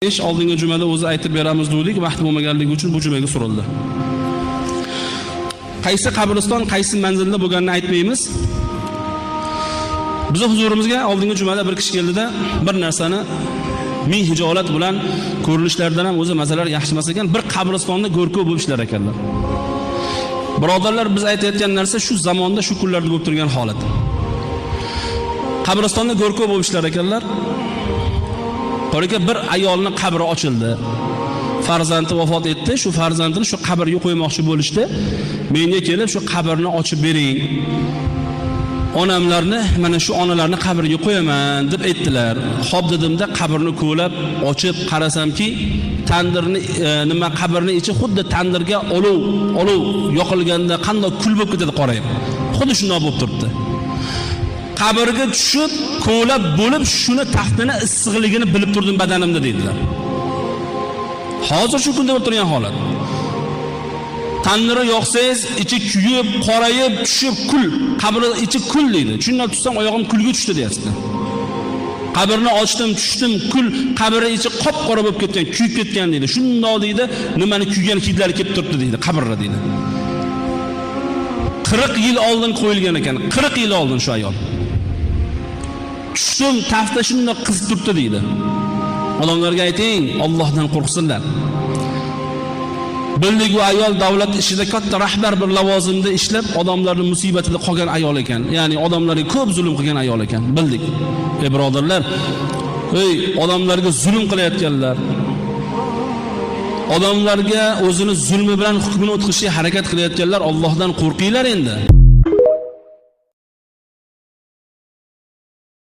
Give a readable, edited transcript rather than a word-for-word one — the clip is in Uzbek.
Ish oldingi jumada o'zi aytib beramiz dedik, vaqt bo'lmaganligi uchun bu jumaga surildi. Qaysi qabriston, qaysi manzilda bo'lganini aytmaymiz. Bizni huzurimizga oldingi jumada bir kishi keldida bir narsani ming hijolat bilan ko'rinishlaridan ham o'zi masalar yaxshi emas ekan, bir qabristonda go'rkov bo'lib ishlar ekanlar. Birodarlar, biz aytayotgan narsa shu zamonda, shu kunlarda bo'lib turgan holat. Qabristonda go'rkov bo'lib ishlar ekanlar. Qoraka bir ayolning qabri ochildi. Farzandi vafot etdi, shu farzandini shu qabrga qo'ymoqchi bo'lishdi. Menga kelib shu qabrni ochib bering. Onamlarni, mana shu onalarni qabriga qo'yaman deb aytdilar. Xo'p dedimda qabrni ko'lab ochib qarasamki, tandirni nima qabrni ichi xuddi tandirga olov yoqilganda qanday kul bo'lib ketadi qorayib. Xuddi shunday bo'lib turibdi. Qabrga tushib, ko'lab bo'lib shuni taftini issiqligini bilib turdim badanimda deydilar. Hozir shu kunda bo'lib turgan holat. Tandiri yoqsangiz, ichi kuyib, qorayib, tushib kul, qabri ichi kul deydi. Shundan tushsam oyog'im kulga tushdi deyapti. Qabrni ochdim, tushdim, kul, qabri ichi qop-qora bo'lib ketgan, kuyib ketgan deydi. Shundoq deydi, nimani kuygan hidlari kelib turibdi deydi, qabrda deydi. 40 yil oldin qo'yilgan ekan, 40 yil oldin shu ayol. Tushdim, tafta shundoq qizib turibdi deydi. Odamlarga ayting, Allohdan qo'rqsinlar. Bildik u ayol davlat ishida katta rahbar bir lavozimda ishlab, odamlarning musibatida qolgan ayol ekan. Ya'ni odamlarga ko'p zulm qilgan ayol ekan. Bildik. Ey birodarlar, ey odamlarga zulm qilayotganlar, odamlarga o'zini zulmi bilan hukmini o'tkazishga harakat qilayotganlar, Allohdan qo'rqinglar endi.